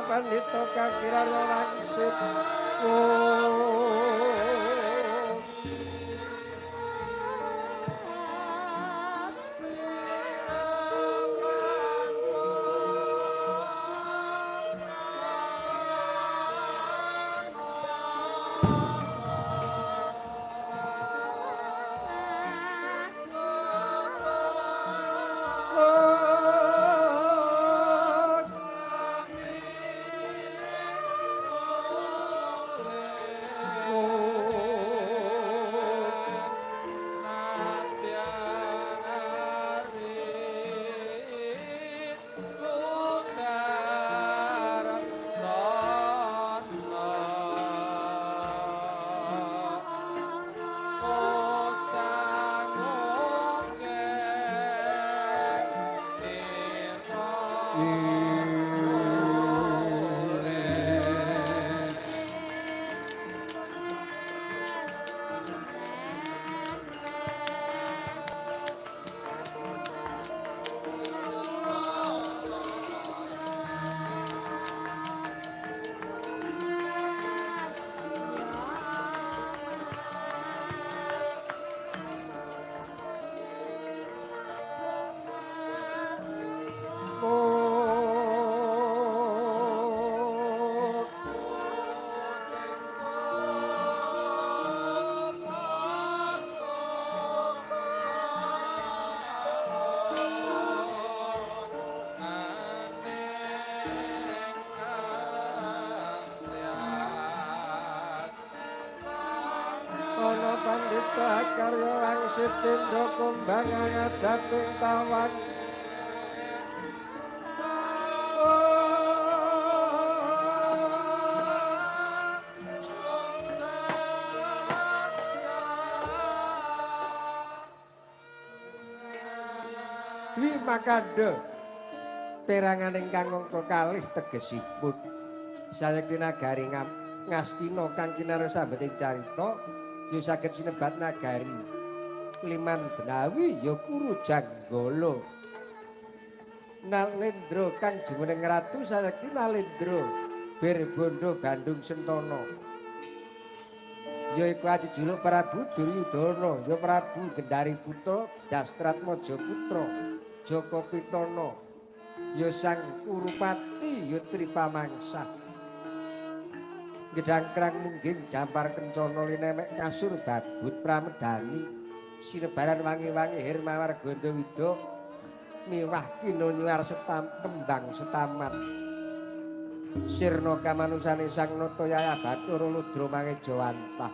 Ana pandhita kang kirarya wangsit. Karya wangsit tindha kumbang ngajaping tawan. Dwi Makandha perangan ingkang angka kalih tegesipun sayekti nagari Ngastina kang kinarya sambeting carita ya saged sinebat nagari Liman Benawi ya Kuru Janggala. Nalendra kang jumeneng ratu sayekti Nalendra Birbondo Bandung Sentana. Ya iku ajejuluk Prabu Duryudana, ya Prabu Gendari Putra Dastratmaja Putra Jaka Pitana, ya Sang Kurupati ya Tripamangsa. Gedangkrang mungging dampar kencana linemek kasur babut pramedani sinebaran wangi-wangi hermawar gandawida miwah kinonyuar setam kembang setaman sirna kamanusane sang nata yaya bathara ludra mangejawantah.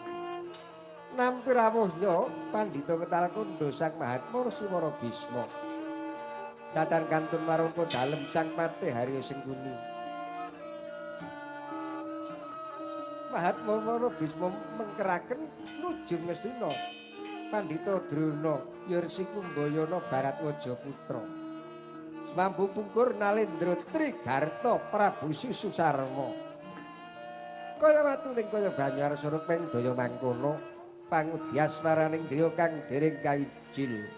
Nampi rawuhnya pandhita Ketal Kandha Sang Mahatma Rsi Wara Bisma datan kantun warangka dalem Sang Patih Harya Sengkuni. Mahatma Wara Bisma mengkeraken nuju Ngastina Pandhita Drona ya Rsi Kumbayana Baratwaja Putra. Semampu pungkur Nalendra Trigarta Prabu Sisusarma. Kaya watuning kaya banyu arsara ping daya mangkono pangudyaswaraning griya kang dereng kawijil.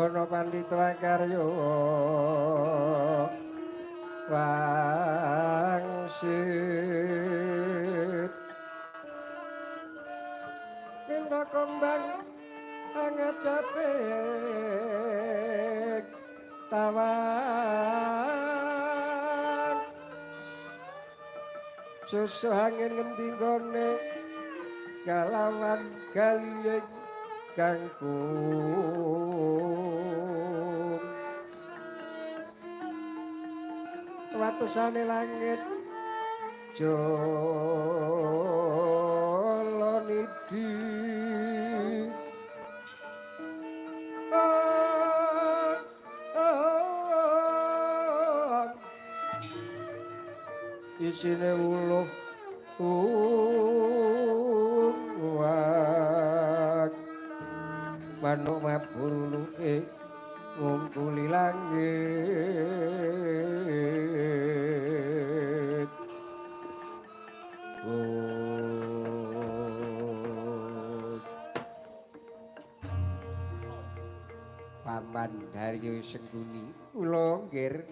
Ana pandhita karya wangsit minta kembang angacape tawang susu angin ngendi nggone kalawan galiying kangkung watesane langit jala nidi isine wuluh uwak manuk mabur uluke ngungkuli langit. Paman Daryo Sengkuni kula nggih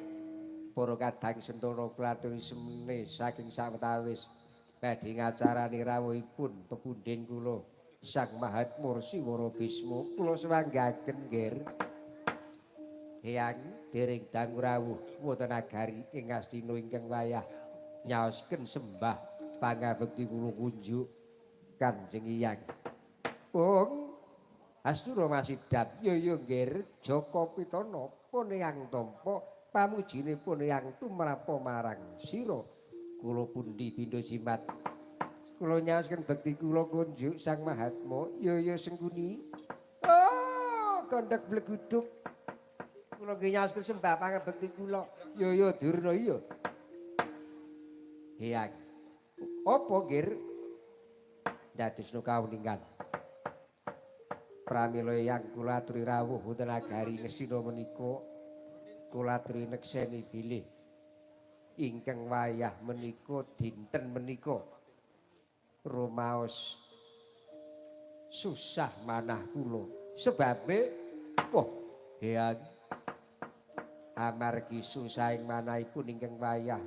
para kadang sentana kula semene saking sawetawis badhe ngacarani rawuhipun pepundhen kula Sang Mahatma Siwara Bisma kula sewanggaken nggih. Eyang dereng dangu rawuh wonten nagari ing Ngastina ingkang wayah nyaosken sembah pangabekti kula kunjuk Kanjeng Hyang. Bung Astura Masidat ya ya nggih Jaka Pitana pun eyang tampa pamujine pun eyang tumrapa marang sira kula pundi pindha jimat kula nyaosken bekti kula kunjuk Sang Mahatma ya ya Sengkuni. Oh kondhek bleguduk kula nggih nyaosken sembah pangabekti kula ya ya Durna iya. Eyang apa nggih dadosna kawuningan pramila eyang kula aturi rawuh wonten nagari Ngastina menika kula aturi nekseni bilih ingkang wayah menika dinten menika rumaos susah manah kula sebabe wah eyang amargi susahing manahipun ingkang wayah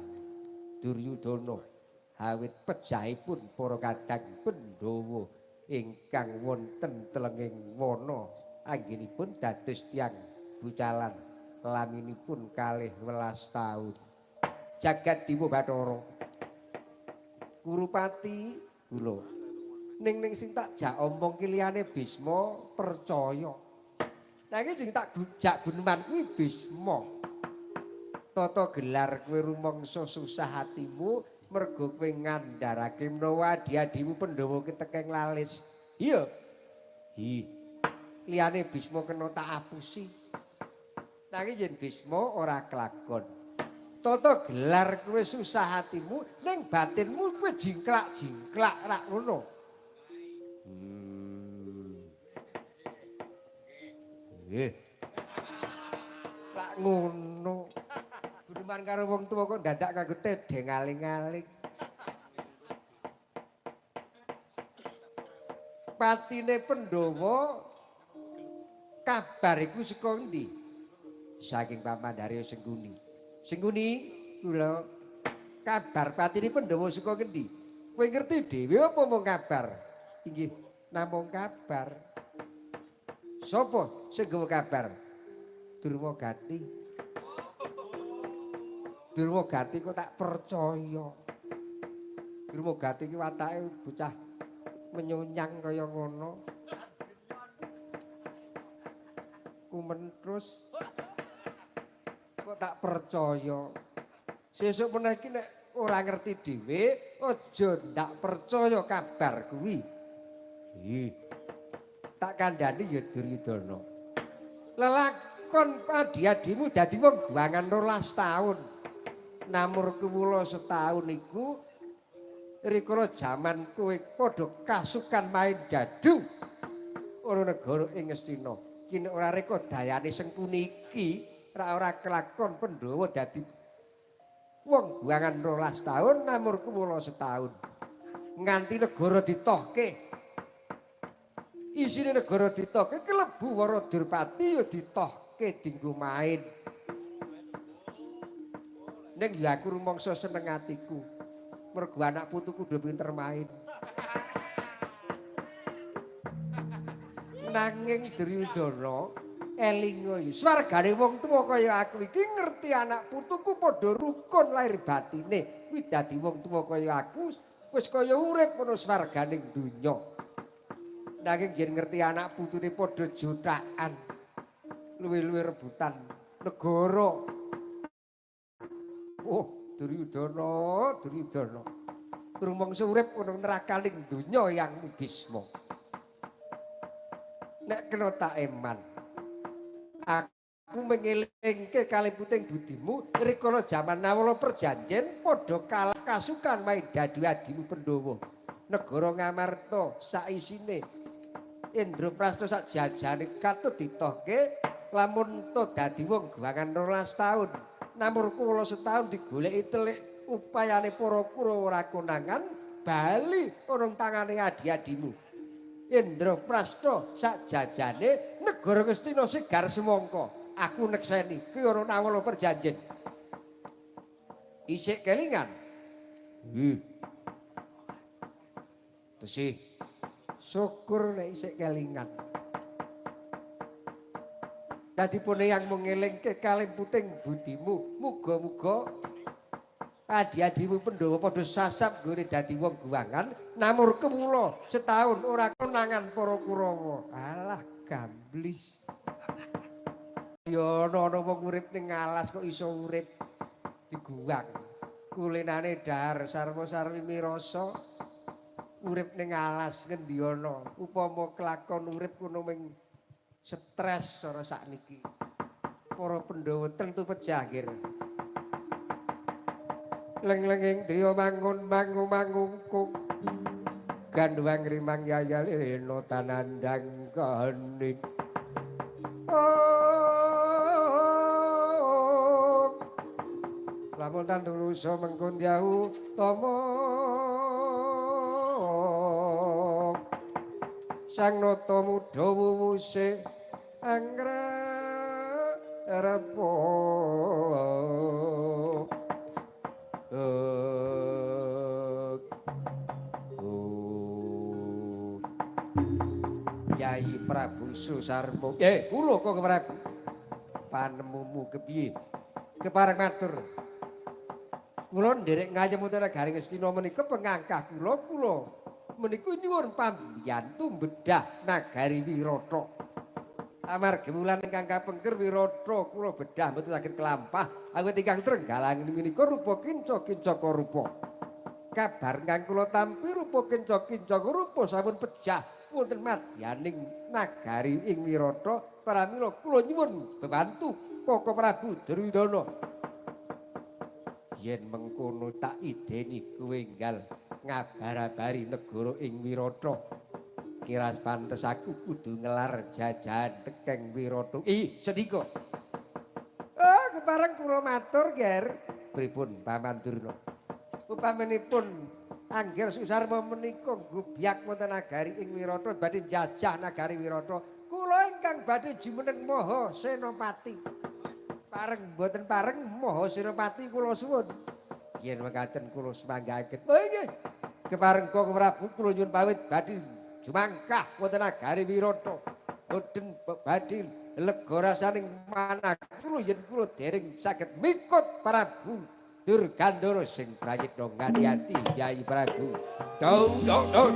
Duryudana awit pejahipun para kadang Pandhawa ingkang wonten telenging wana anggenipun dados tiyang bucalan laminipun 12 taun. Jagat Dewa Bathara Kurupati kula ning sing tak jak omong ki liyane Bisma percaya. Nanging sing tak jak guneman kuwi Bisma. Tata gelar kowe rumangsa susah hatimu mergo kowe ngandharake menawa adi-adimu Pandhawa ketekeng lalis. Iya. Hi. Liyane Bisma kena tak apusi. Nanging yen Bisma ora kelakon. Tata gelar kowe susah hatimu ning batinmu kowe jingklak-jingklak rak ngono. Lak ngono. Guneman karo wong tuwa kok dadak kanggo tedheng aling-aling. Patine Pandhawa kabar iku saka endi? Saking Paman Daryo Sengkuni. Sengkuni kula kabar patine Pandhawa saka ngendi? Kowe ngerti dhewe apa mung kabar? Inggih, namung kabar. Sopo sing gawa kabar? Durmagati. Durmagati kok tak percaya. Durmagati ki watake bocah menyonyang kaya ngono. Kumen terus kok tak percaya. Sesuk meneh iki nek ora ngerti dhewe aja ndak percaya kabar kuwi. Nggih. Tak kandhani ya Duryudana. Lelakon adi-adimu dadi wong guwangan 12 taun. Namur kewula setahun iku rikala jaman kowe padha kasukan main dadu ora negara ing Ngastina. Kene ora reka dayane Sengkuni iki ora kelakon Pandhawa dadi wong guwangan 12 taun namur kewula setahun. Nganti negara ditohke. Isine negara ditohke kelebu Wara Durpati ya ditohke. ditohke dinggo main. Ning ya aku rumangsa seneng atiku. Mergo anak putuku do pinter main. Nanging Duryudana elinga ya swargane wong tuwa kaya aku iki ngerti anak putuku padha rukun lahir batine. Kuwi dadi wong tuwa kaya aku wis kaya urip ana swarganing donya. Nanging yen ngerti anak putune padha jutaan luwih-luwih rebutan negara. Oh, Duryudana, Duryudana. Rumangsa urip ana nerakaning donya yang Bisma. Nek kena tak eman. Aku mengelingke kaliputing budimu rikala jaman Nawala perjanjen padha kalah kasukan main dadu adimu Pandhawa. Negara Ngamarta saisine Indraprasta sak jajane katut ditohke lamun to dadi wong guwangan 12 taun. Namur kula setahun digoleki telik upayane para Kurawa ora konangan bali ana tangane adi-adimu. Indraprasta sak jajane negara Ngastina segar semangka. Aku nekseni kuwi ana Nawala perjanjen. Isik kelingan. Nggih. Tesih. Syukur nek isik kelingan. Dadi pune yang mengelingke kalimputing budimu, muga-muga adi-adimu Pandhawa padha sasap nggone dadi wong guwangan, namur kewula setahun ora konangan para Kurawa. Alah gamblis. Ya ana wong urip ning alas kok iso urip diguwang. Kulinane dahar sarwa-sarwi mirasa urip ning alas ngendi ana. Upama kelakon urip ngono ming stres cara sakniki. Para Pandhawa tentu pejah nggih. Leng-lenging driya mangun mangu mangungkung. Gandhuwang rimang yayalena tanandang kanin. Lamun tandulusa mengkon yahu tama. Sang nata mudha wuwuse anggra repo. Yai Prabu Susarmo. Kula kok Prabu. Panemumu kepiye? Kepareng matur. Kula nderek ngayem wonten nagari Ngastina menika pengangkah kula kula menika nyuwun pambiyantu bedah nagari Wirata. Amarga wulan ingkang kapengker Wirata kula bedah mboten saged kelampah awit ingkang trenggalang menika rupa kinca-kincaka rupa. Kabar ingkang kula tampi rupa kinca-kincaka rupa sampun pejah wonten madyaning nagari ing Wirata pramila kula nyuwun bebantu Koko Prabu Duryudana. Yen mengkono tak ideni kowe enggal ngabar-abari negara ing Wirata. Kiras pantes aku kudu ngelar jajahan tekeng Wirata. Ih, sendika. Oh, kepareng kula matur, Ger. Pripun Paman Durna? Upaminipun Angger Susarma menika gubyak wonten nagari ing Wirata badhe njajah nagari Wirata. Kula ingkang badhe jumeneng Maha Senopati. Pareng mboten pareng Maha Senopati kula suwun. Yen mekaten kula sumanggaken. Oh nggih. Kepareng Koko Prabu kula nyuwun pamit badhe jumangkah wonten nagari Wirata. Boten badhe lega rasaning manah kula yen kula dereng saged mikut Prabu Durgandara sing prayitna ngati-ati Yai Prabu. Dong dong dong.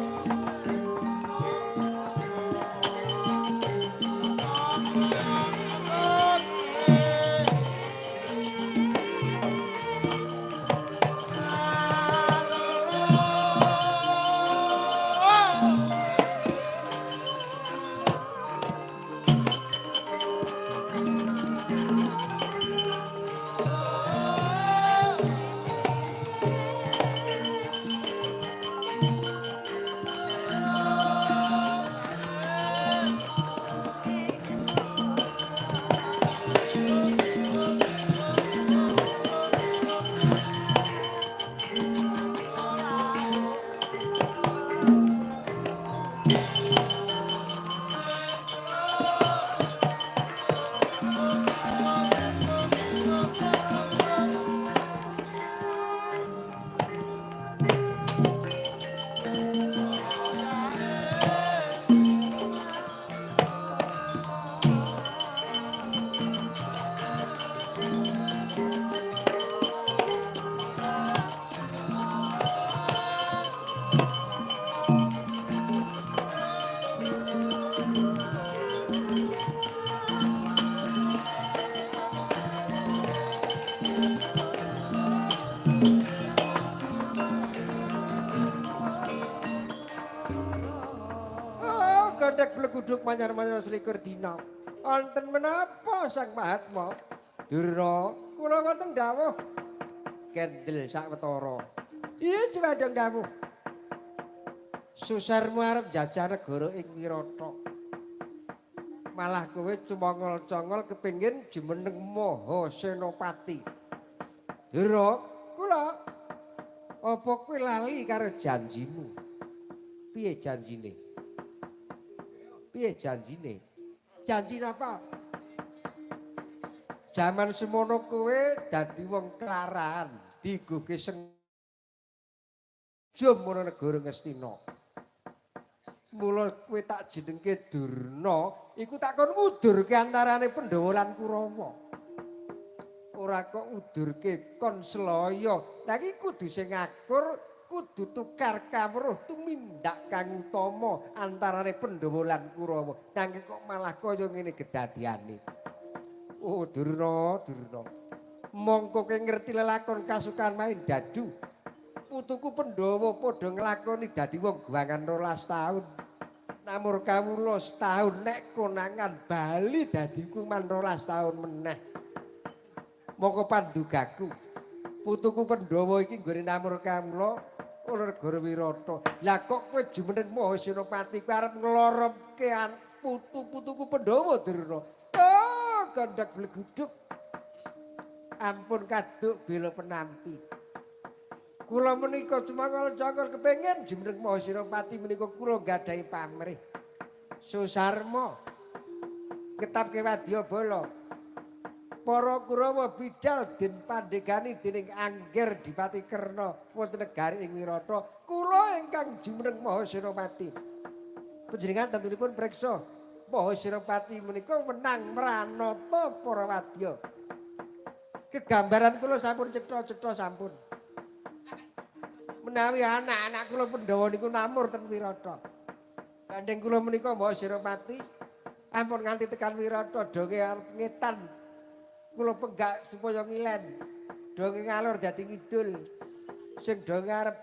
Bleguduk manyar-manyar 21 dina. Wonten menapa Sang Mahatma? Durna, kula wonten dawuh. Kendel sawetara. Iya cuwadong dawuh. Susarmu arep jajah negara ing Wirata. Malah kowe cumongol-congol kepengin jumeneng Maha Senopati. Durna, kula apa kowe lali karo janjimu? Piye janjine? Piye janjine? Janji napa? Jaman semono kowe dadi wong klarahan, diguge sejum mono negara Ngastina. Mula kowe tak jenengke Durna, iku tak kon ngudurke antarane Pandhawa lan Kurawa. Ora kok udurke kon selaya. Lah iki kudu sing akur, kudu tukar kawruh tumindak kang utama antarane Pandhawa lan Kurawa. Nanging kok malah kaya ngene kedadiane. Oh Durna, Durna. Mongko kowe ngerti lelakon kasukan main dadu. Putuku Pandhawa padha nglakoni dadi wong guwangan 12 taun. Namur kawula setahun nek konangan bali dadi hukuman 12 taun meneh. Mongko pandugaku. Putuku Pandhawa iki nggone namur kawula negara Wirata. Lah kok kowe jumeneng Maha Senopati kowe arep ngloromke putu-putuku Pandhawa Durna. Oh, gondok bleguduk. Ampun kaduk bela penampi. Kula menika cumangol-congol kepengin jumeneng Maha Senopati menika kula gadahi pamrih. Susarma ketapke wadyabala. Para Kurawa bidal den pandegani dening Angger Dipati Kerna wonten negari ing Wirata. Kula ingkang jumeneng Maha Senopati. Panjenengan tentunipun priksa Maha Senopati menika wenang mranata para wadya. Kegambaran kula sampun cetha-cetha sampun. Menawi anak-anak kula Pandhawa niku namur ten Wirata. Gandeng kula menika Maha Senopati ampun nganti tekan Wirata donge arep ngetan. Kula penggak supaya ngilen. Donge ngalor dadi ngidul. Sing donge arep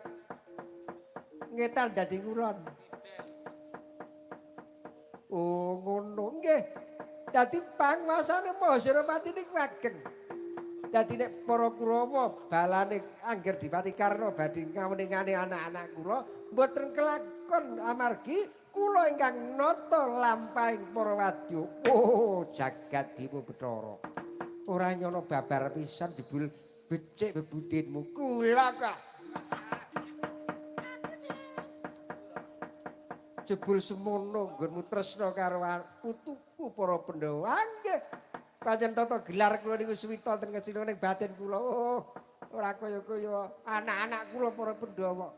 ngetan dadi ngulon. Oh ngono nggih. Dadi panguasane Maha Senopati niku ageng. Dadi nek para Kurawa balane Angger Dipati Karna badhe ngaweningane anak-anak kula mboten kelakon amargi kula ingkang nata lampahing para wadya. Oh jagat dewa Bathara. Ora nyono babar pisan jebul becik bebudinmu kula kok. Jebul semono nggonmu tresna karo putuku para Pandhawa. Nggih. Pancen tata gelar kula niku suwita ten Ngastina ning batin kula. Oh, ora kaya-kaya anak-anak kula para Pandhawa.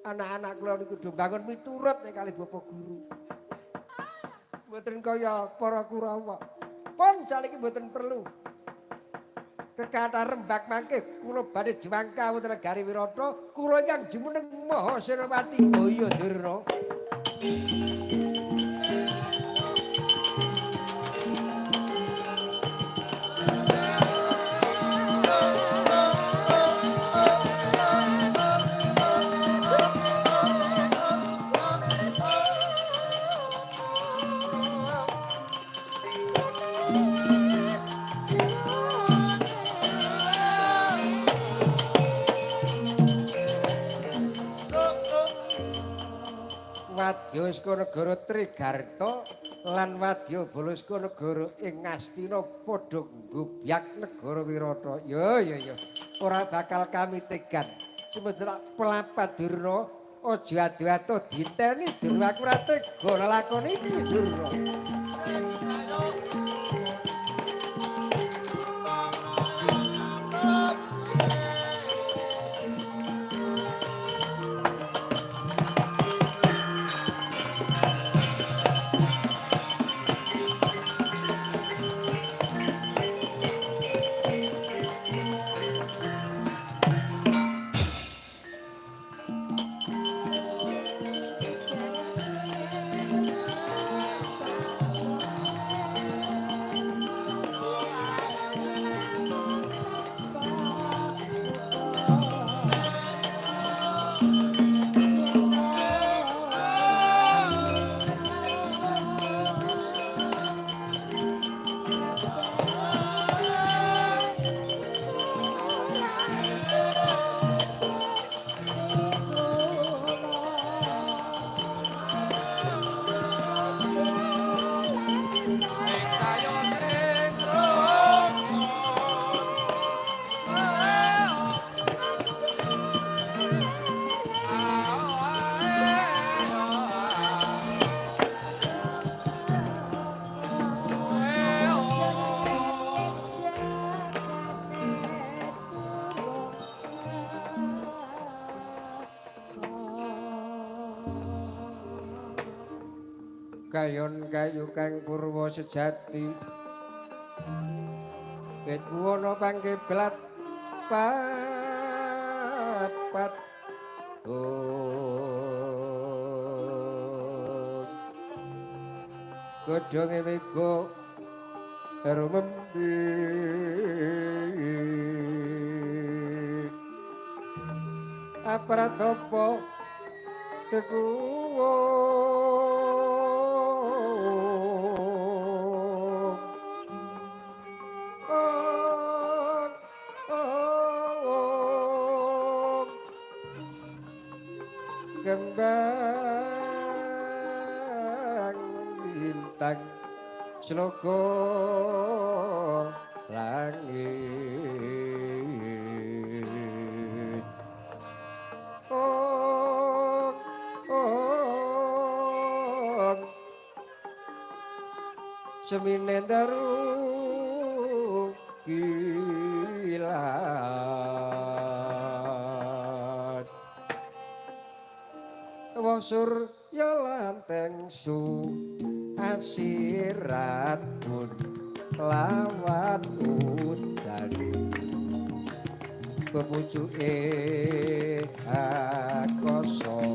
Anak-anak kula niku do bangun miturut nek kalih bapak guru. Mboten kaya para Kurawa. Pun saliki mboten perlu. Kekathah rembak mangke kula badhe jwangka wonten negari Wirata, kula ingkang jumeneng Maha Senopati. Oh iya Durna. Wadya saka negara Trigarta lan wadya bala saka negara ing Ngastina padha nggubyak negara Wirata. Ya ya ya. Ora bakal kami tegan. Sumedhak pelapat Durna aja ado-ado diteni Durna aku ora tega nglakoni iki Durna. Kayon kayu kang purwa sejati wit buwana pangkiblat papat. Godhonge mega rumembi apratapa tekuwung kembang bintang sloga langit. Oh, oh, semine daru kilat wong surya lanteng su asirat pun lawan udan pepucuke akasa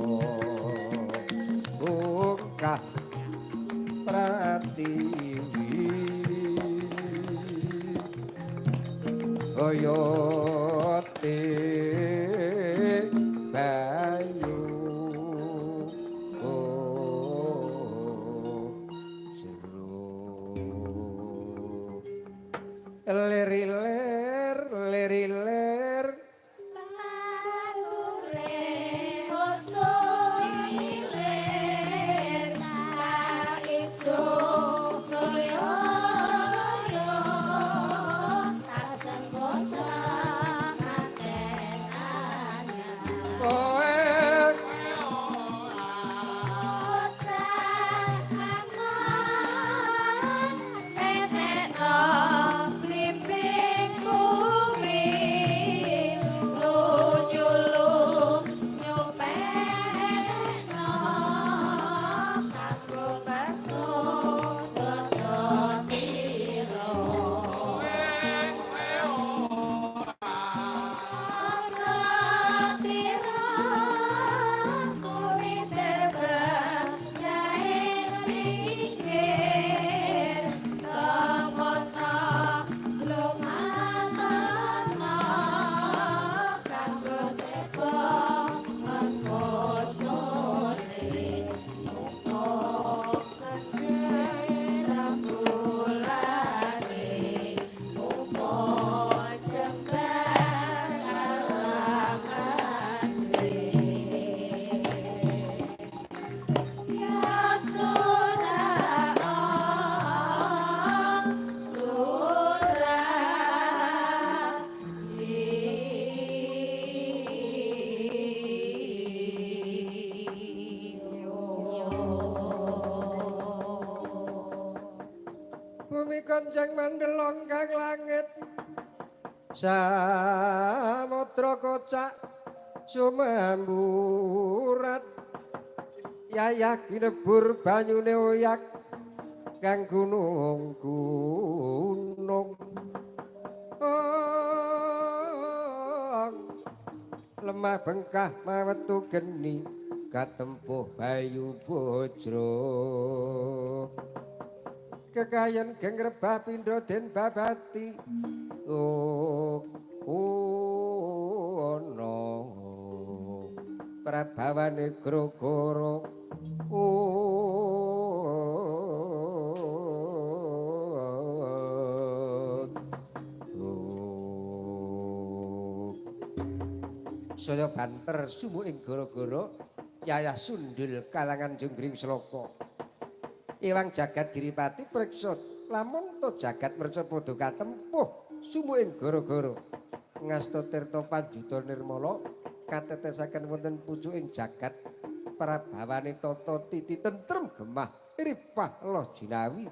bungkah pratiwi oyote bayu leriler leriler pangure rasa ilir tak ijo royo royo tak senggota ngaten anyar kowe bocah angon penekno blimbing kuwi lunyulu nyupekno kanggo baso dodotira ana tira kuwi terbang daeng pinggir temono jlomatono kanggo seba mengko sore upo keker rambulane upo jembar kalangane. Ya surah surah bumi konjang mandelong kang langit samudra kocak sumamburat yayah kinebur banyune oyak kang gunung-gunung. Lemah bengkah mawetu geni katempuh bayu bojro kekayen geng rebah pindha den babati ono prabawane grogoro saya banter sumuh ing gara-gara yayah sundul kalangan junggring sloka. Ewang jagat Giripati priksa lamun to jagat merca padha katempuh sumuh ing gara-gara. Ngasta tirta panjuta nirmala katetesaken wonten pucuking jagat prabawane tata titi tentrem gemah ripah loh jinawi.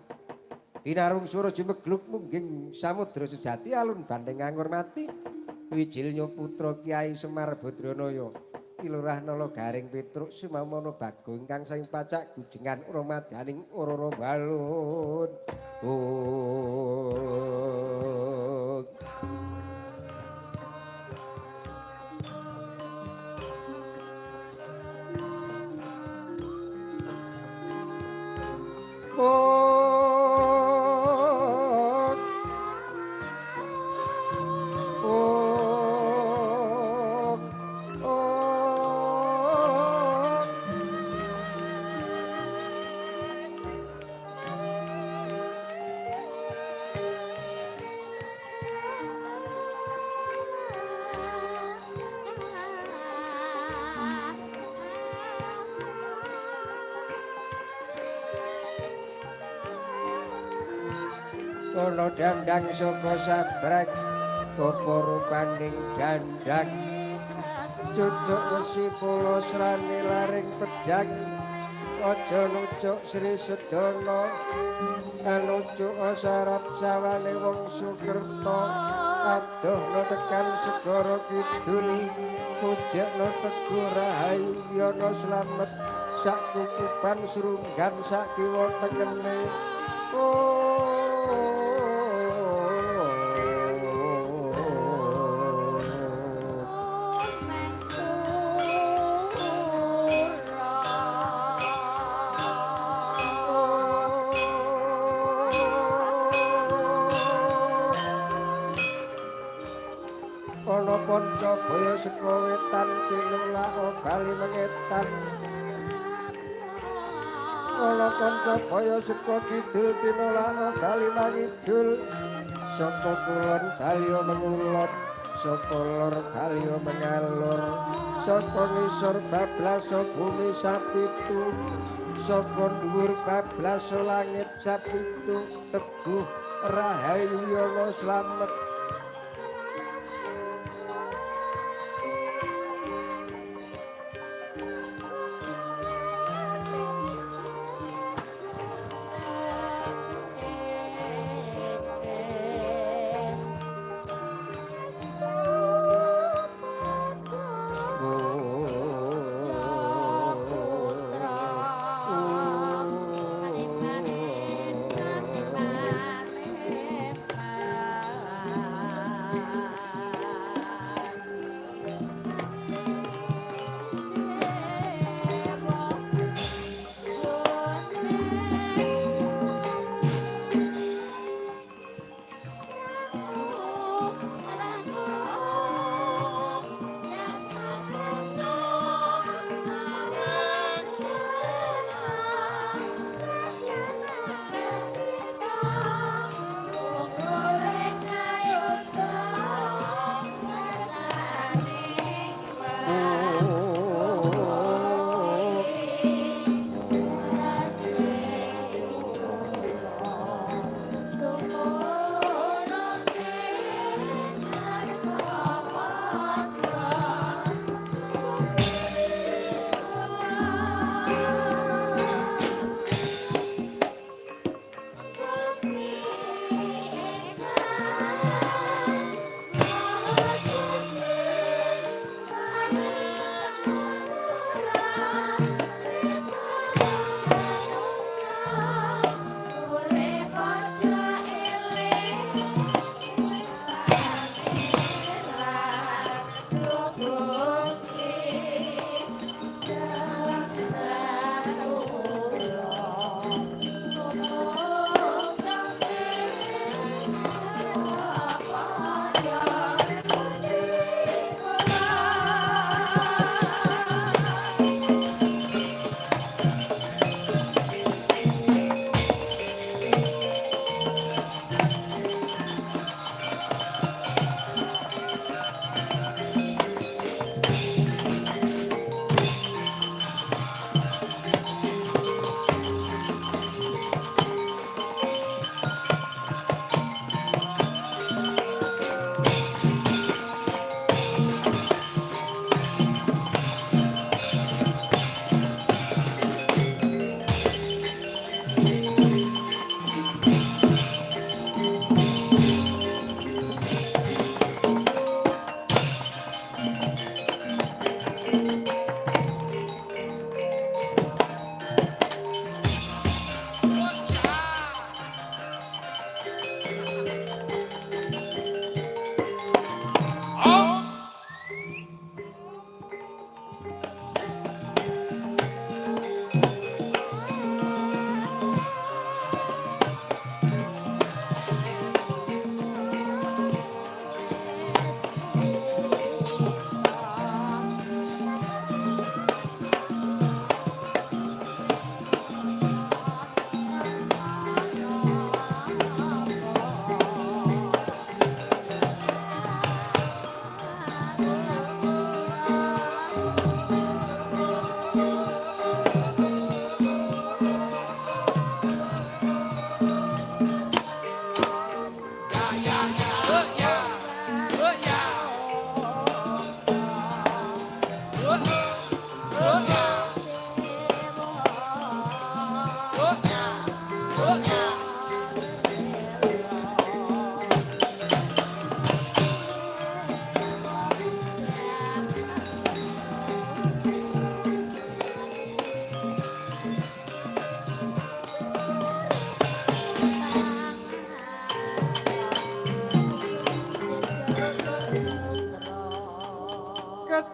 Hinarung swara jumegluk mungging samudra sejati alun bandeng ngurmati Wijilnya putra Kiai Semar Badranaya. Ki Lurah Nala Garing Petruk Sumamono Bagong ingkang saking pacak gujengan Urmadaning Urara Balun. Oh. Oh. Ana dandang saka sabrang apa rupaning dandang cucuk wesi polo srane laring pedhang aja nucuk Sri Sedana anucuk sarap sawane wong Sukerta adohna tekan segara kidul pujekna teguh rahayu yana slamet sak kukuban srunggan sak kiwa tekene. Ana Pancabaya saka wetan tinulak bali mengetan. Ana Pancabaya saka kidul tinulak bali mangidul. Saka kulon bali mengulon, saka lor bali mengalor, saka ngisor bablas bumi sapitu, saka dhuwur bablas langit sapitu. Teguh rahayu yana slamet.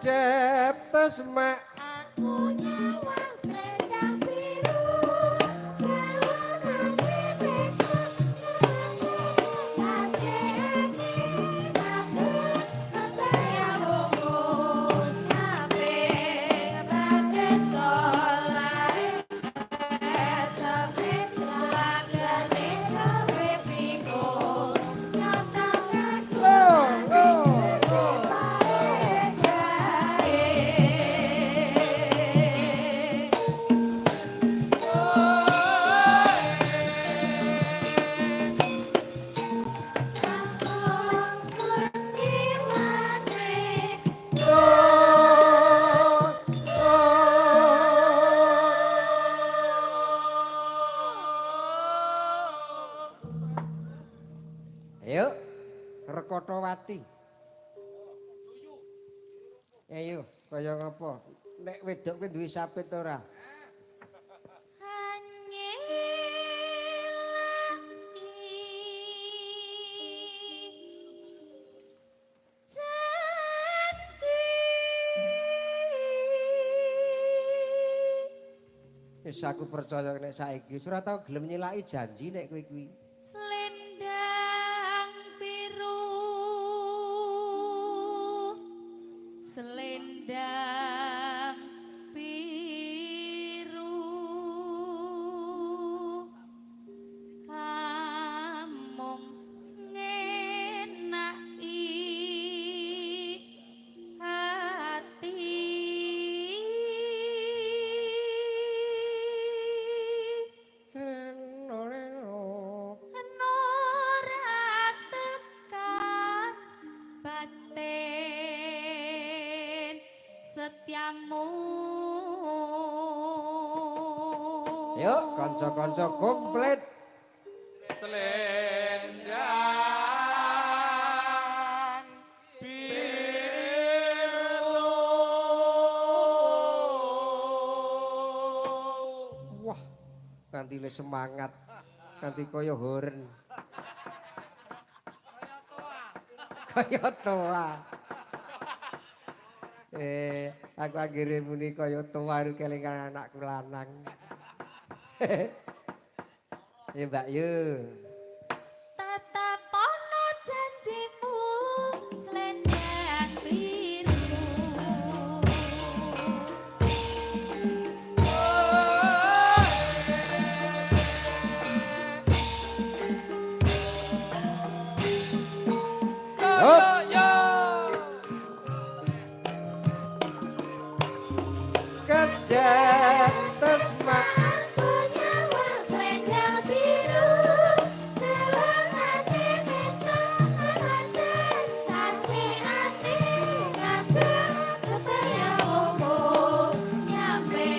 Kedep tesmak aku nyawang selendang biru grelonane becak tasih ati takut kebayang wungun kaping pradeso lae eseme slagane gawe pikun nyosang aku Ayo, Rekotowati. Ayo, kaya ngapa? Nek wedok kuwi duwe sapit ora? Wis aku percaya nek saiki wis ora tau gelem nyelaki janji nek kowe kuwi. Selendang biru, selendang biru, amung ngenaki hati. Ora tekan batin setiamu. Yuk, kanca-kanca komplit. Selendang biru. Wah, nganti le semangat, nganti kaya horen. Kaya toa. Aku anggere muni kaya toa iku kelingan anakku lanang. Ya Mbak Yu. Tetep ana janjimu selendang biru. Hop. Kedep tesmak Aku nyawang selendang biru, grelonane becak tasih ati kagem kebayang wungu nyampe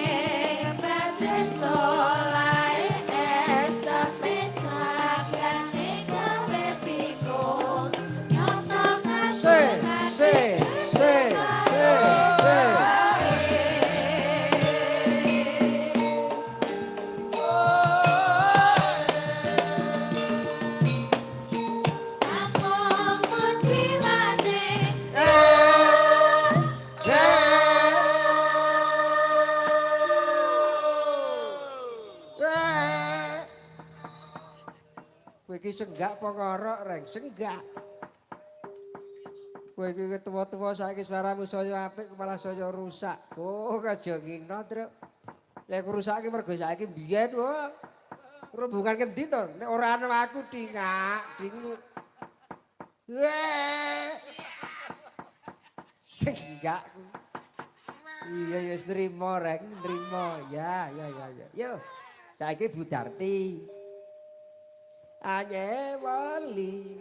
bates solae eseme slagane gawe pikun nyoto Se se se se se. Amung kuciwane Kowe iki senggak apa ngorok, Reng? Senggak. Kowe iki tuwa-tuwa saiki suaramu saya apik malah saya rusak. Oh, aja ngino, Truk. Lek rusak iki mergo saiki biyen wah. Rombongan ngendi to? Nek ora ana aku dingak, dingu. Weh. Senggak. Iya, ya wis nrimo, Reng, nrimo. Ya, ya, ya, ya. Yo. Saiki Bu Darti. Anye wali.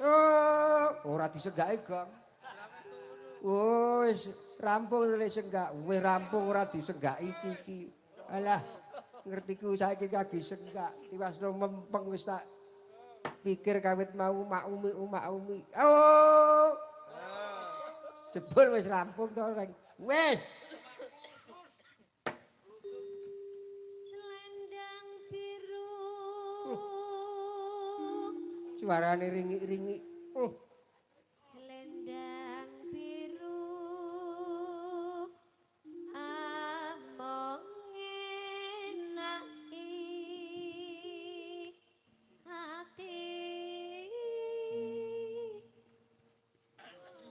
Oh, ora disenggake, Gong. Wis rampung lek senggak, wis rampung ora disenggaki iki iki. Alah, ngertiku saiki kagi senggak, tiwasno mempeng wis tak pikir kawit mau makumi umak umi. Oh. Jebul wis rampung to, Reng. Wis. Selendang biru. Suarane ringik-ringik. Selendang biru among ngenaki ati.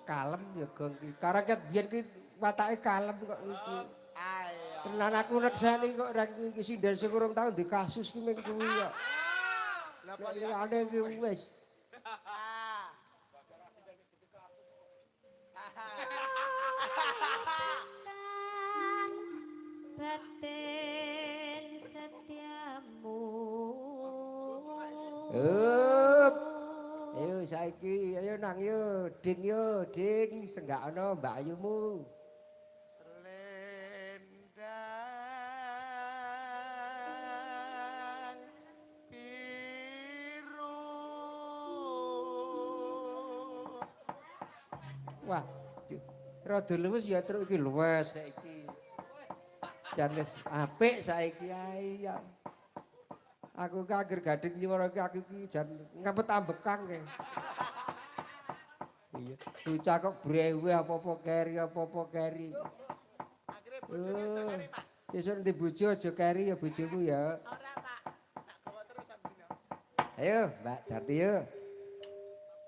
Kalem ya gong ki. Karang ket biyen ki watake kalem kok iki. Ayo. Tenan aku nekseni kok reng iki sinden sing urung tau ndek kasus ki ming kuwi kok. Lah Nek liyane ki wis. Kan batin setiamu. Up. Ayo saiki, ayo nang yo, ding yo, ding, senggakno Mbak Ayumu. Selendang biru. Wah, rada luwes ya truk iki luwes saiki. Jan wis apik saiki ae ya. Aku ki angger gading nyuwara ki aku ki jan ngempet ambekan ke. Iya, bocah kok breweh apa-apa keri apa-apa keri. Akhire bojone aja keri, Pak. Sesuk nanti bojo aja keri ya bojomu ya. Ora, Pak. Tak gawa terus ambine. Ayo, Mbak Darti yo.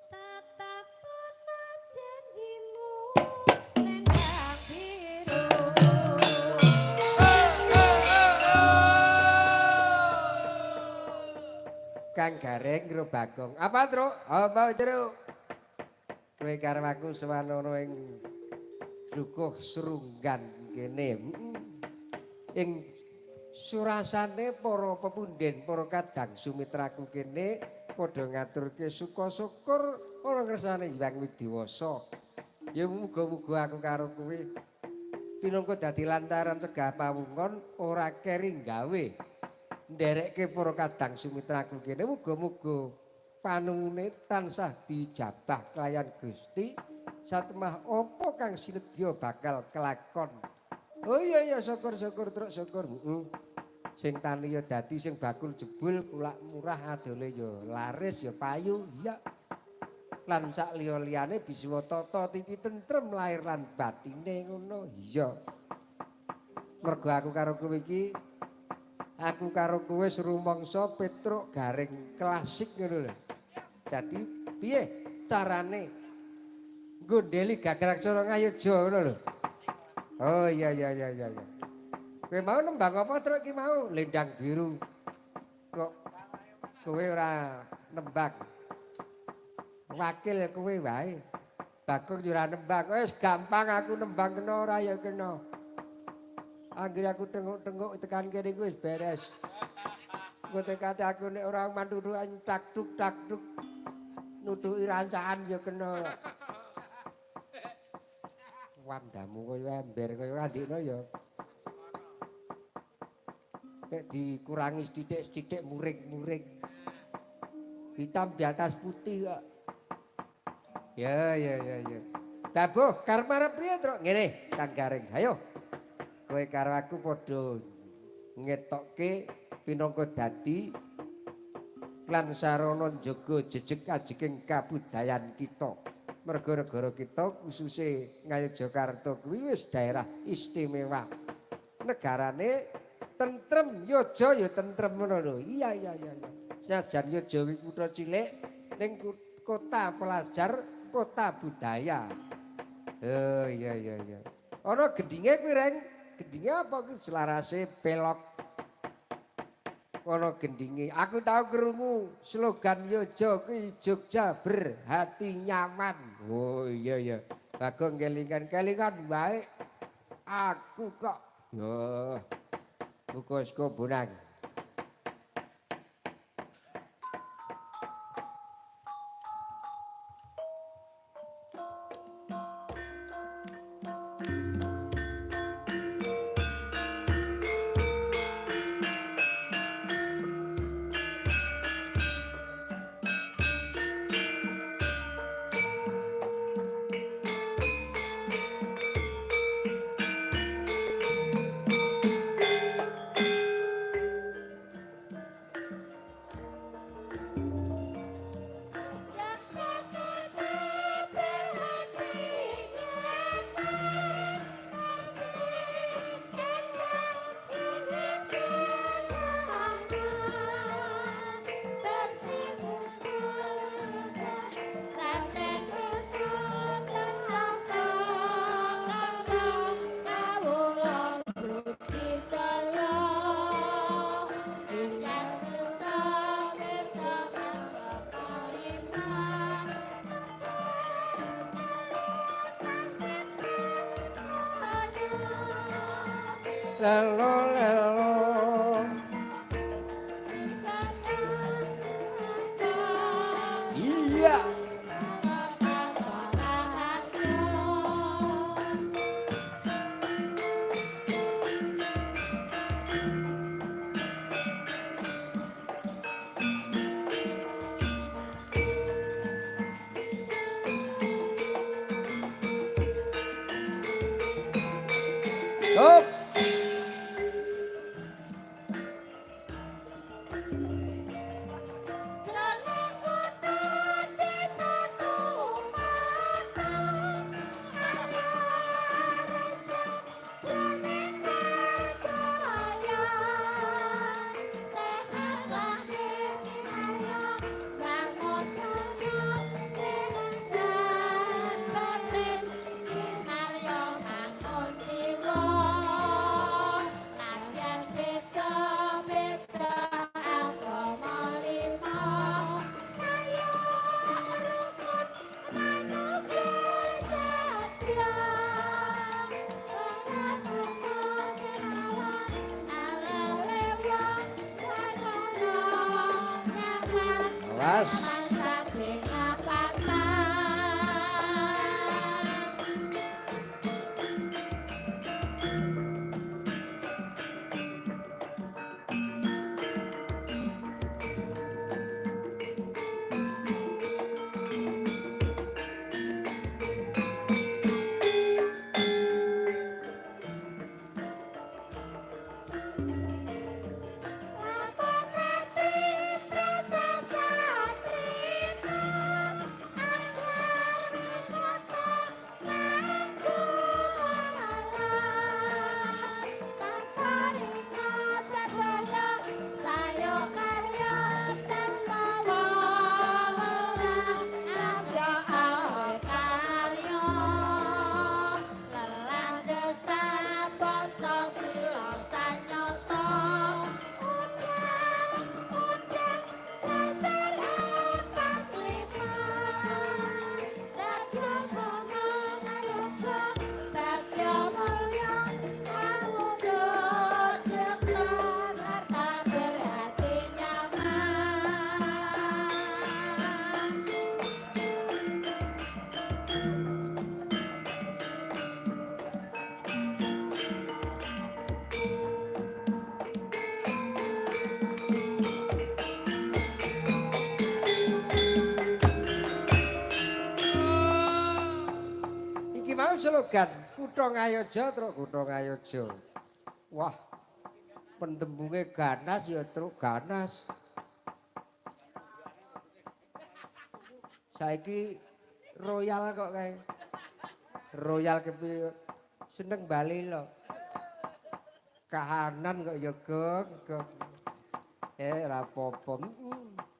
Tetapana janjimu lendang biru. Kang Gareng karo Bagong. Apa, Truk? Apa, Truk? Kowe karo aku sowan ana ing Dukuh Srunggan kene. Ing surasane para pepunden, para kadang sumitraku kene padha ngaturke suka syukur ana ngersane Hyang Widiwasa. Ya muga-muga aku karo kowe pinangka dadi lantaran cegah pawungon ora keri gawe. Nderekke para kadang sumitraku kene muga-muga panuwune tansah dijabah kelayan Gusti satemah apa kang sinedya bakal kelakon. Oh iya iya syukur-syukur truk syukur. Heeh. Sing tani ya dadi sing bakul jebul kulak murah adole ya laris ya payu iya. Lan sak liya-liyane biswa tata titi tentrem lahir lan batine ngono iya. Mergo aku karo kowe iki aku karo kowe wis rumangsa Petruk Gareng klasik ngono lho. Dadi piye carane nggondheli gagrak cara Ngayogya ngono lho. Oh iya iya iya iya iya. Kowe mau nembang apa truk ki mau? Lendang biru. Kok kowe ora nembang? Wakil kowe wae. Bagong yo ora nembang. Wis gampang aku nembang kena ora ya kena. Anggere aku tenguk-tenguk tekan kene iku wis beres. Engko tekate aku nek ora mantu-tuan tak tuk tak tuk nutuki rancaan ya kena. Wandamu kaya ember kaya andikno ya. Nek dikurangi sithik-sithik muring-muring. Hitam di atas putih kok. Ya ya ya ya. Dabuh karep arep priye, Truk? Ngene, Kang Gareng. Ayo. Kowe karo aku padha ngetokke pinangka dadi lan sarana njaga jejeg ajeking kabudayan kita. Merga negara kita khususe Ngayogyakarta kuwi wis daerah istimewa. Negarane tentrem, Yojo ya tentrem ngono lho. Iya iya iya iya. Senajan Yojo kuwi kutha cilik ning kota pelajar, kota budaya. Oh iya iya iya. Ana gendinge kuwi Reng. Gendinge apa kuwi selarase pelok. Ana gendinge. Aku tau krungu slogan Yojo kuwi Jogja berhati nyaman. Oh iya iya. Bagong kelingan-kelingan wae. Aku kok yo buka saka bonang. Lelo lelo. Iya. Hop. Awas. Slogan Kutha Ngayoja truk Kutha Ngayoja. Wah, pendembunge ganas ya truk ganas. Saiki royal kok kae. Royal kepiye seneng bali lho. Kahanan kok ya gong gong. Ra apa-apa.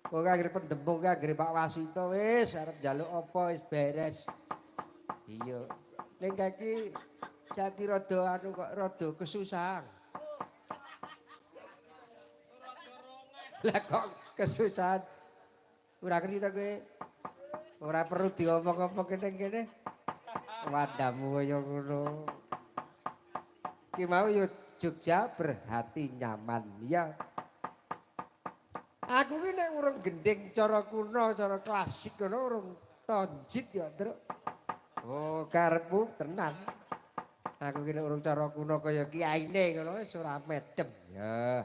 Kok anggere pendembung anggere Pak Wasito wis arep njaluk apa wis beres. Iya. Ning kaki saiki rada anu kok rada kesusahan. Lah kok kesusahan? Ora ngerti ta kowe? Ora perlu diomong-omong kene kene. Wadamu kaya ngono. Ki mau yo Jogja berhati nyaman ya. Aku ki nek urung gending cara kuno, cara klasik ngono urung tonjit ya, Truk. Oh, karepmu tenan. Aku ki nek urung cara kuno kaya kiyaine ngono wis ora medem. Ya.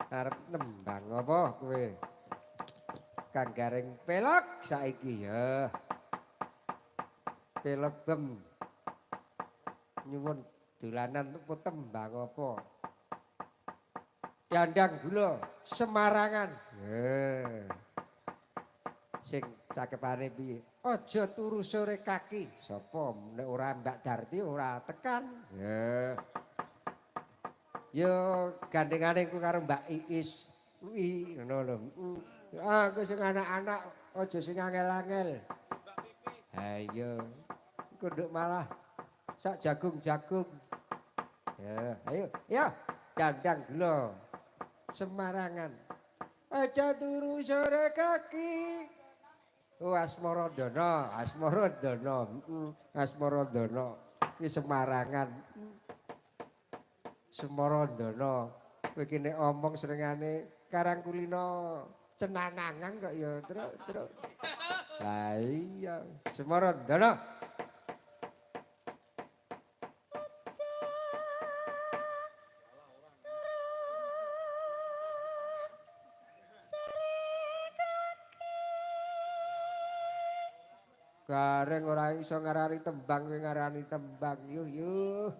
Arep nembang apa kowe? Kang Gareng pelok saiki ya. Pelok bem. Nyuwun dolanan apa tembang apa? Dandang gula Semarangan. Sing cakepane piye? Aja turu sore kaki. Sapa nek ora Mbak Darti ora tekan. Ya. Yo gandengane ku karo Mbak Iis kuwi ngono lho. Aku sing anak-anak aja sing angel-angel. Ha iya. Iku nduk malah sak jagung-jagung. Ya, ayo. Ya, dandang gula Semarangan. Aja turu sore kaki. Oh, Asmaradana, Asmaradana, Asmaradana. Iki Semarangan. Semarandana. Kowe iki nek omong senengane Karang Kulino cenanangan kok ya, Truk, Truk. Lah iya, Semarandana. Gareng ora iso ngarani tembang, kowe ngarani tembang. Yuh yuh.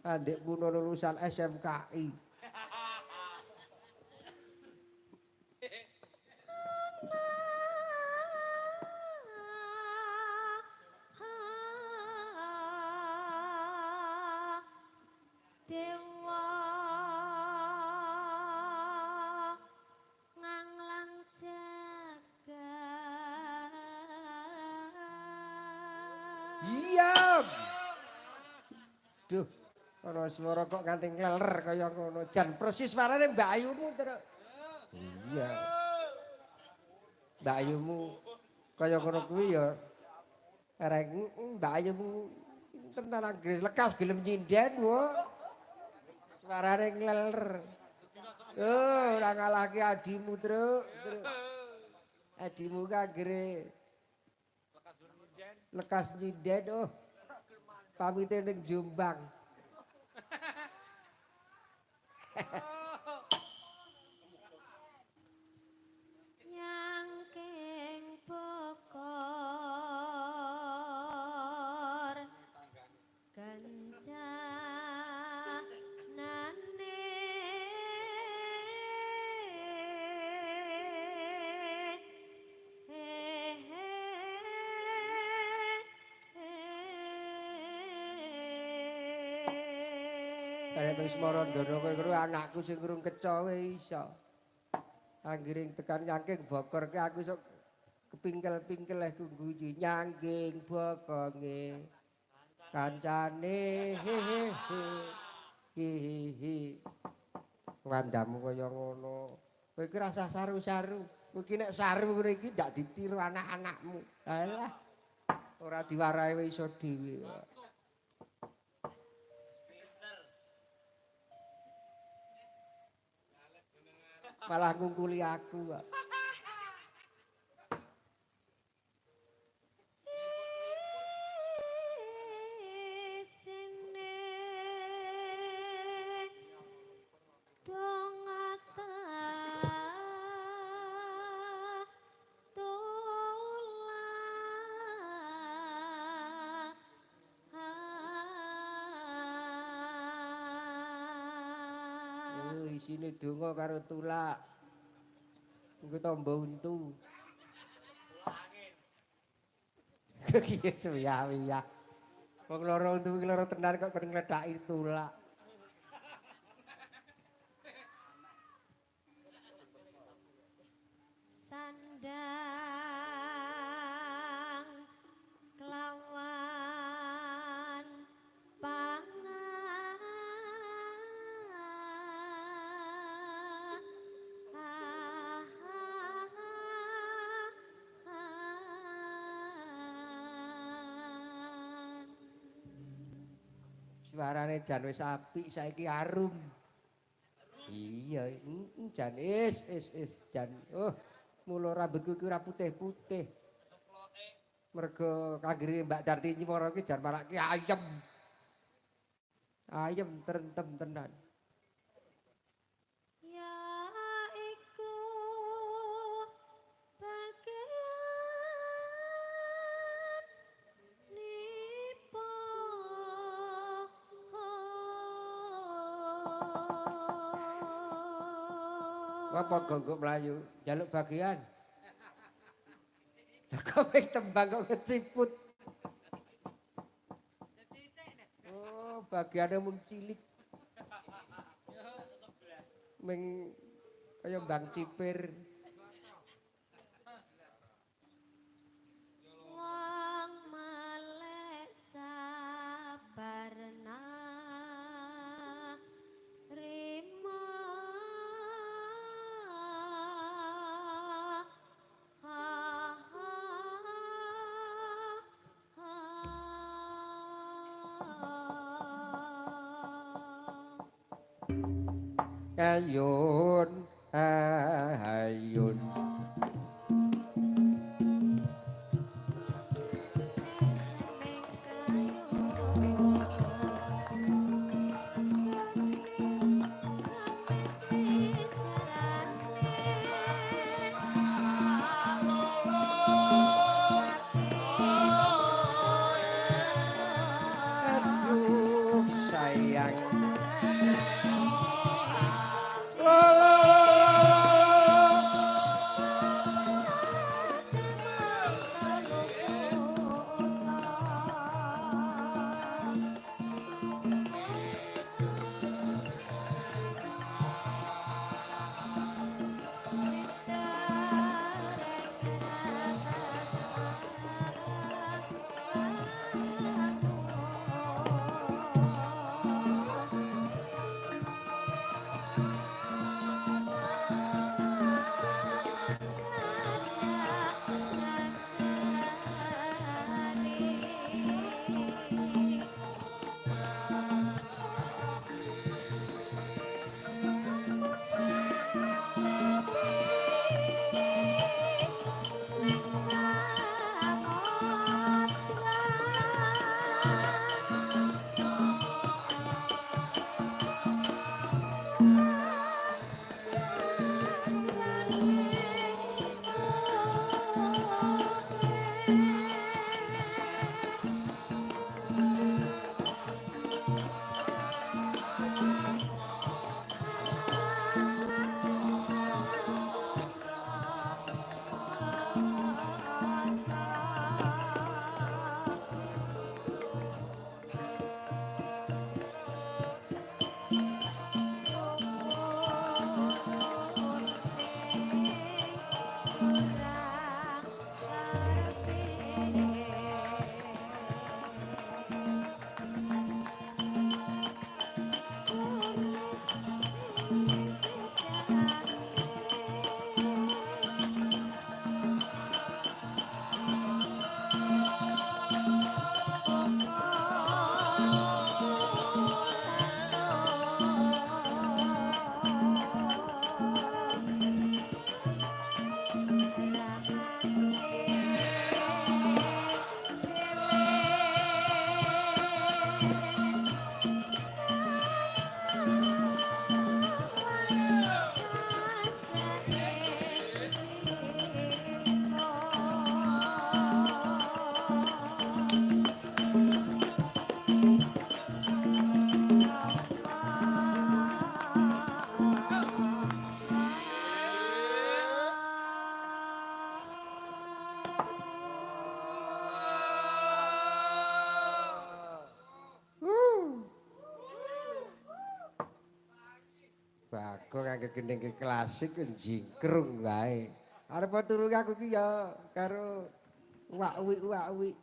Andik puno lulusan SMKI. Dewa nganglang jagat. Iya. Duh, ana swara kok nganti ngleler kaya ngono. Jan persis suarane Mbak Ayumu, Truk. Iya. Mbak Ayumu kaya ngono kuwi ya. Reng Mbak Ayumu tenan anggere lekas gelem nyinden wo. Suarane ngleler. Oh, ora ngalahke adimu, Truk. Truk. Adimu ki anggere lekas nyinden oh. Pamite ning Jombang. Nyangking bokor kencanane Arep wis Marandana kowe karo anakku sing urung keca wae iso. Anggere tekan nyangking bokor ki aku sok kepingkel-pingkel leh guyu nyangking bokonge. Kancane he he he. Hi hi hi. Wandamu kaya ngono. Kowe iki rasah saru-saru. Kowe iki nek saru ngene iki ndak ditiru anak-anakmu. Alah. Ora diwarahi wae iso dhewe. Malah ngungkuli aku kok. Isine dongata tula. Oh, isine donga karo tulak. Engko tombo untu. Iki suwiyah-wiyah. Wong loro untu iki loro tenan kok kon ngledhaki tulak. Sandang kelawan pangan. Suarane jan wis apik saiki arum. Iya, jan is is is jan. Oh, mula rambutku iki ora putih-putih. Mergo kanggere Mbak Darti Nyimoro iki jan marake ayem. Ayem trentem tenan. Ya iku bagian nipo. Apa gonggok mlayu njaluk bagian. Lah kok ping tembang kok keciput. Oh, bagiane mung cilik. Ming kaya mbang cipir. Wong melek sabarna rima. Ayun ayun. Aduh sayang. La la la la la la. Bagong angger gendhing klasik jingkrung wae. Arep turu aku ki ya karo wak-wik-wak-wik.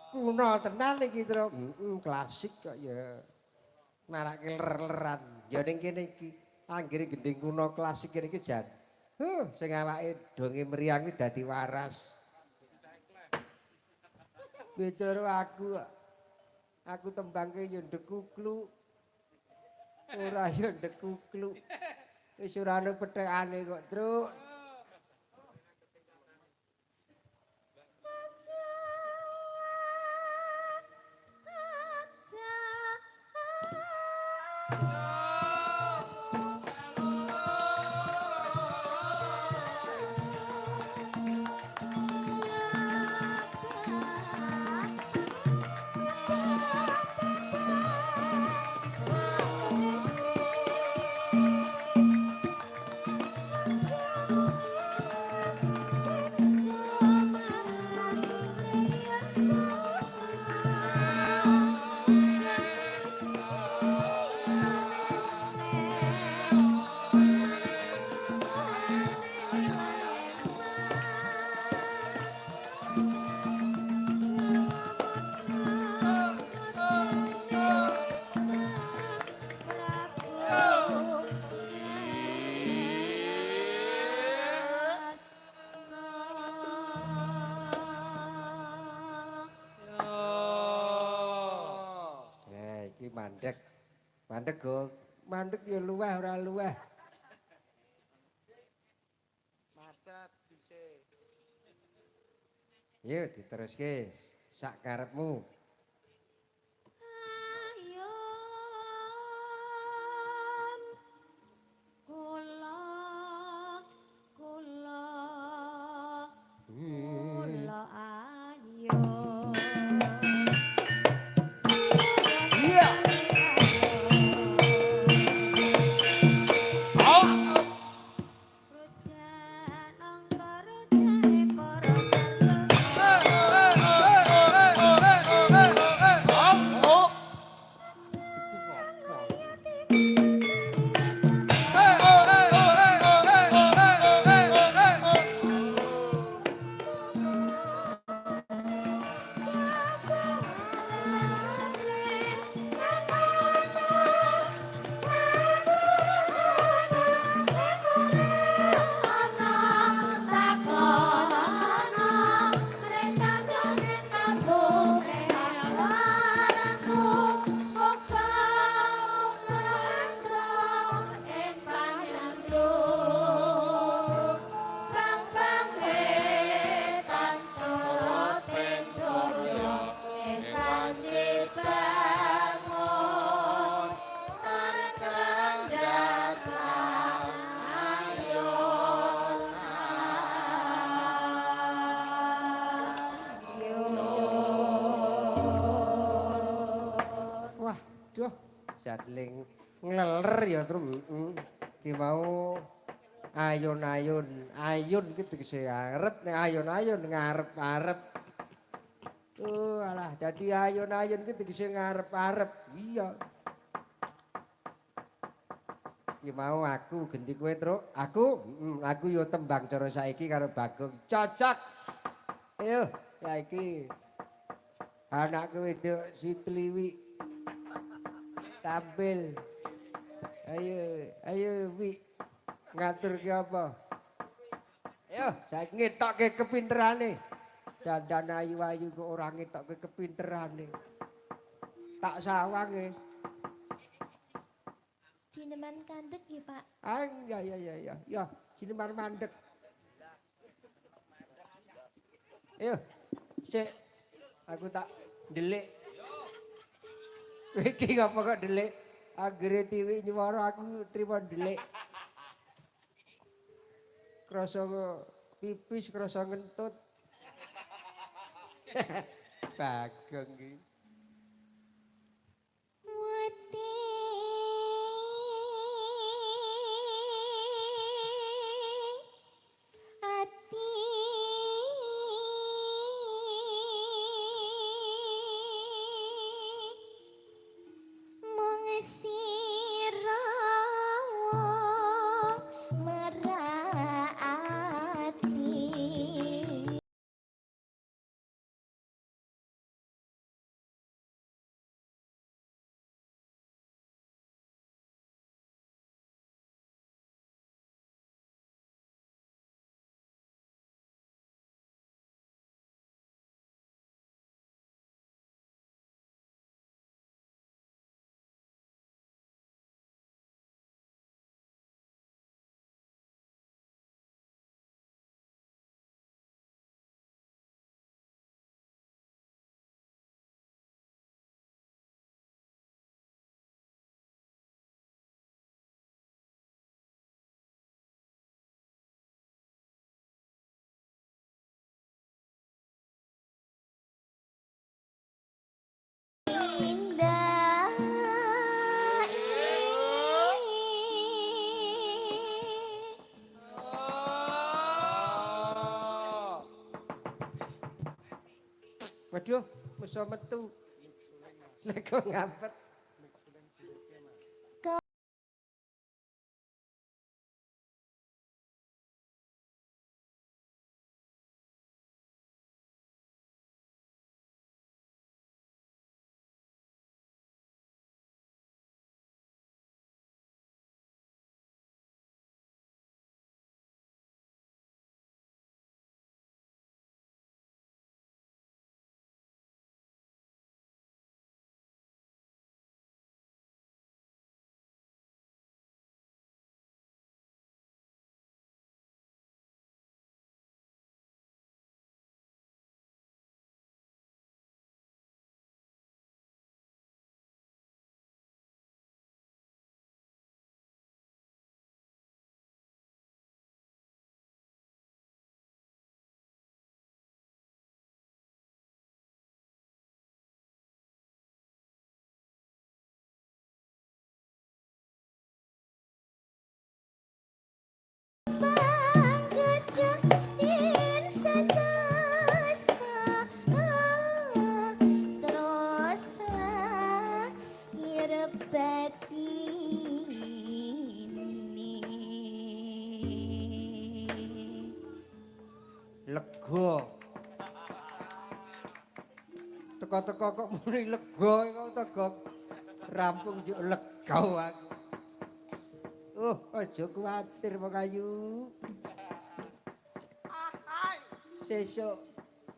Kuno tenan iki, Tru. Klasik kok ya. Marake ler-leran. Ya ning kene iki anggere gendhing kuno klasik kene iki jan. Huh, sing awake donge mriyang kuwi dadi waras. Beda karo aku. Aku tembangke ya ndekukluk. Ora ya ndekukluk. Wis ora ono pethekane kok, Tru. Mandek. Mandek go. Mandek ya luweh ora luweh. Macet dhisik. Yo diteruske sak karepmu. Ayun kula kula kula ayun. Iya. Rujak angka rujake para sarjana. Oh. Bangun tarkang datang Wah, duh, jatling ngleler ya tru. Heeh. Ki mau ayun-ayun, ayun ki tegese arep, nek ayun-ayun ngarep-arep. Oh, alah dadi ayun-ayun ki tegese ngarep-arep. Iya. Ki mau aku genti kowe, Truk. Aku, aku yo tembang cara saiki karo Bagong. Cocok. Ayo, saiki anakku wedok Sitliwi tampil. Ayo, ayo Wi. Ngatur ki apa? Ayo, saiki ngetokke kepinterane. Dandan ayu-ayu kok ora ngetokke kepinterane. Tak sawange. Jineman kandek ya Pak. Ah, ya ya ya ya. Ya, jineman mandek. Ayo, sik aku tak ndelik. Iki ngapa kok ndelik? Anggere tiwi nyuwara aku trimo ndelik. Krasa pipis, krasa ngentut. Bagong iki. Wedi ati mung sira wong merati. Indah. Waduh, musa metu. Lek kok ngapet. Rasa terus lahir batine. Lega. Teko-teko kok muni lega kok to, Gong. Rampung juk lega aku. Aja kuwatir wong ayu. Sesuk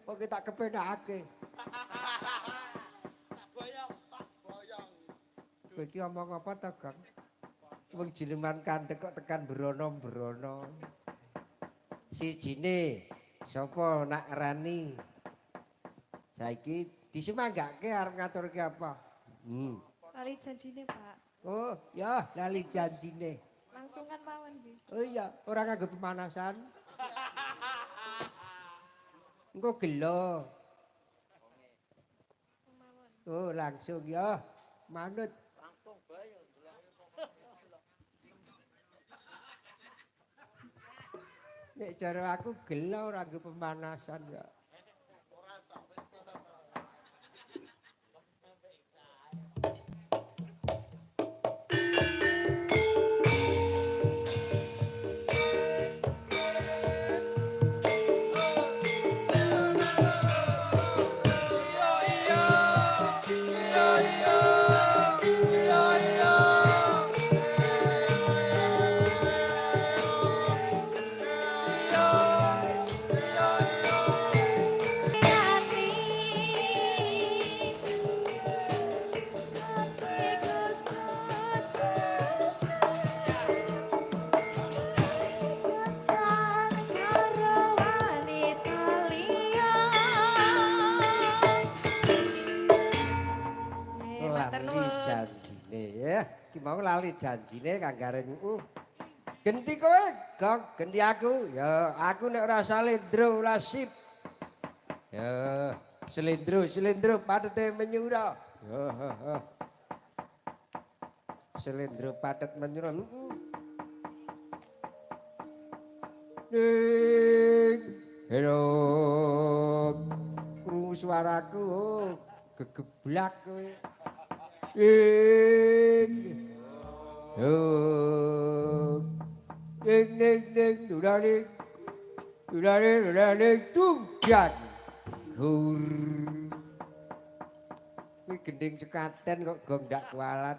kok tak kepenakake. Tak boyong, tak boyong. Kowe iki omong apa to, Gong? Wong jineman kandhek kok tekan brono-brono. Sijine sapa nak rani? Saiki disemanggake arep ngaturke apa? Lali janjine, Pak. Oh, ya lali janjine. Langsungan mawon nggih. Oh iya, ora nganggo pemanasan. Engko gelo. Oh, langsung ya. Manut. Langsung bae. Nek cara aku gelo ora nganggo pemanasan ya. Iya iya. Iya iya. Iya iya. Iya. Iya iya. Ati atiku sejenak karo wanita liya. Matur Lali nuwun. janjine ya. Ki mau lali janjine Kang Gareng. Genti kowe, Gong, genti aku. Ya, aku nek ora salendro ora sip. Ya, selendro, selendro patete menyura. Ya, ha, ha. Selendro patet menyura. Ning, hero. Krungu suaraku, oh, gegeblak kowe. Ning. Oh. Ning ning ning dulaling. Dulaling dulaling tungjan. Gur. Kuwi gending sekaten kok gong ndak kualat.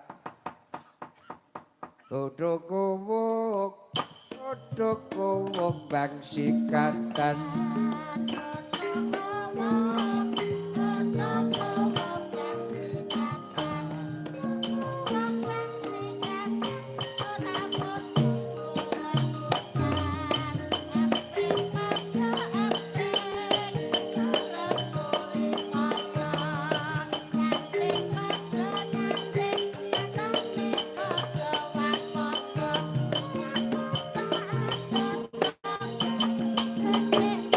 Bodho kowok, bodho kowok bang sikatan.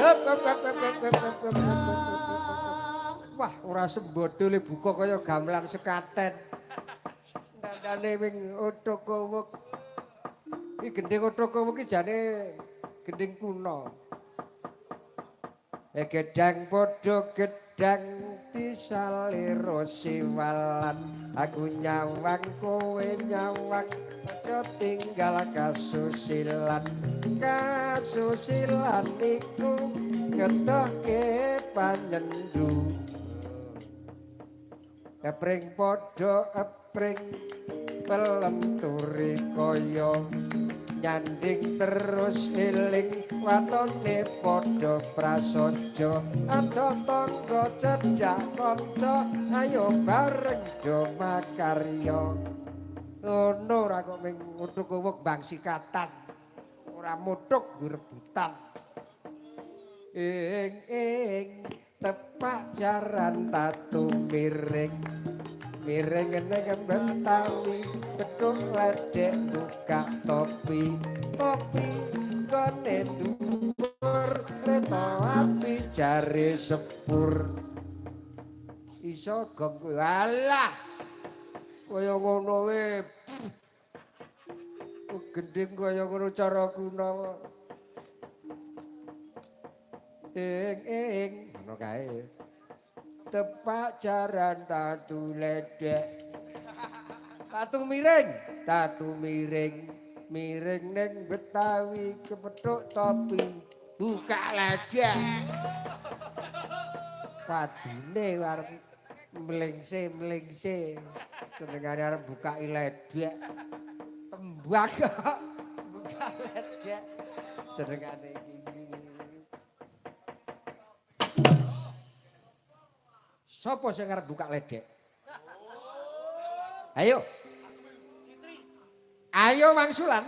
Hop, hop, hop, hop, hop, hop, hop, hop, hop. Wah, ora sembodole buka kaya gamelan sekaten. Dandane wing othok kowok. Iki gending othok kowok iki jane gending kuno. Gedang padha gedang disaliro siwalan. Aku nyawang kowe nyawang aja tinggal kasusilan. Kasusilan iku ngetohke panyendu. Epring padha epring pelem turi kaya nyanding terus eling watone padha prasaja. Ado tangga cedhak kanca ayo bareng do makarya. Ngono ora kok ming nguthuk-uwuk bang sikatan. Ora muthuk rebutan. Ing ing tepak jaran tatu miring. Miring ning Betawi kethuk ledek buka topi. Topi gone dhuwur kereta api jare sepur. Iso gong kuwi. Alah. Kaya ngono we. Gending kaya ngono cara kuna. Ing ing ngono kae. Tepak jaran tatu ledek. Tatu miring, tatu miring, miring ning Betawi kepethuk topi. Buka ledek. Padune arep mlengse-mlengse. Senengane arep buka ledek. Tembak kok. Buka ledek. Senengane iki. Sopo sing arep buka ledek? Ayo. Ayo wangsulan.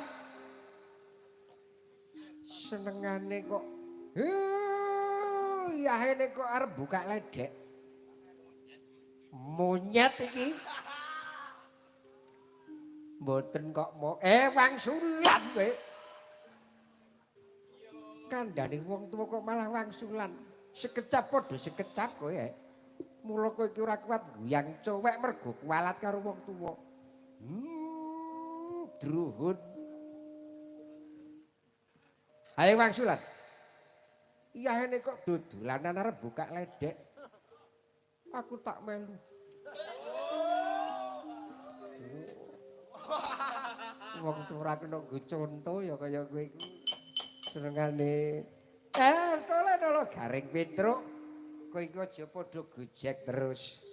Senengane kok yahene kok arep buka ledek. Monyet iki. Mboten kok mau wangsulan kowe. Kandhane wong tuwa kok malah wangsulan. Sekecap padha sekecap kowe. Mula kowe iki ora kuat guyang cowek mergo kualat karo wong tuwa. Druhun. Ayo wangsulan. Iyahene kok dodolanan arep buka ledek. Aku tak melu. Wong tuwa ora kena nggo conto ya kaya kowe iku. Senengane tole-tole garing Petruk. Kowe iki aja padha gojek terus.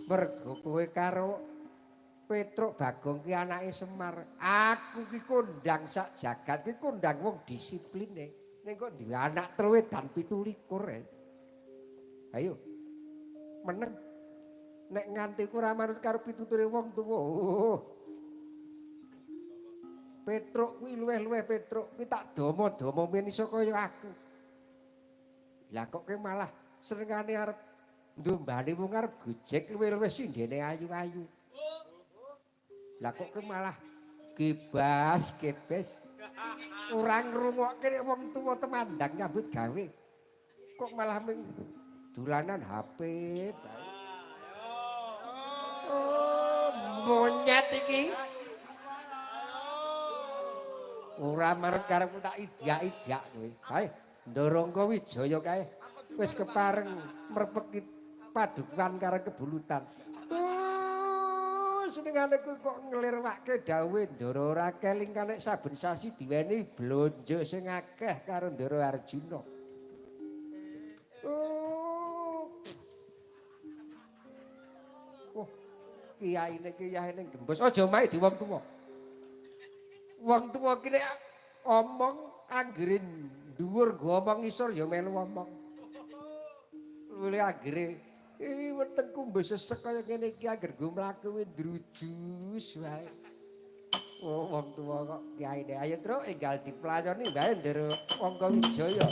Mergo kowe karo Petruk Bagong ki anake Semar. Aku ki kondang sak jagat ki kondang wong disipline. Ning kok duwe anak 3 dan 27. Ayo. Meneng. Nek nganti ku ora manut karo pituture wong tuwa. Oh. Petruk kuwi luweh-luweh Petruk kuwi tak domo-domo men iso kaya aku. Lah kok kowe malah senengane arep ndombane wong arep gojek luwih-luwih sindene ayu-ayu. Lah kok kowe malah gebas gebes. Ora ngrungokke nek wong tuwa temandang nyambut gawe. Kok malah ming dolanan HP bae. Oh, monyet iki. Ora marep karepku tak idak-idak kowe. Kae Ndorongko Wijaya kae wis kepareng merpeki padukuhan karo kebulutan. Oh, senengane kuwi kok nglirwake dawuhe Ndara ora keling kanek saben sasi diweni blonjo sing akeh karo Ndara Arjuna. Oh. Oh, kiyaine gembos aja mae di wong tuwa. Wong tuwa ki nek omong anggere dhuwur nggo omong ngisor ya melu omong. Luwih anggere wetengku mbok sesek kaya ngene iki angger nggo mlaku kuwi ndrujus wae. Oh, wong tuwa kok kiyaine. Ayo Truk enggal diplayoni wae Ndara Angka Wijaya.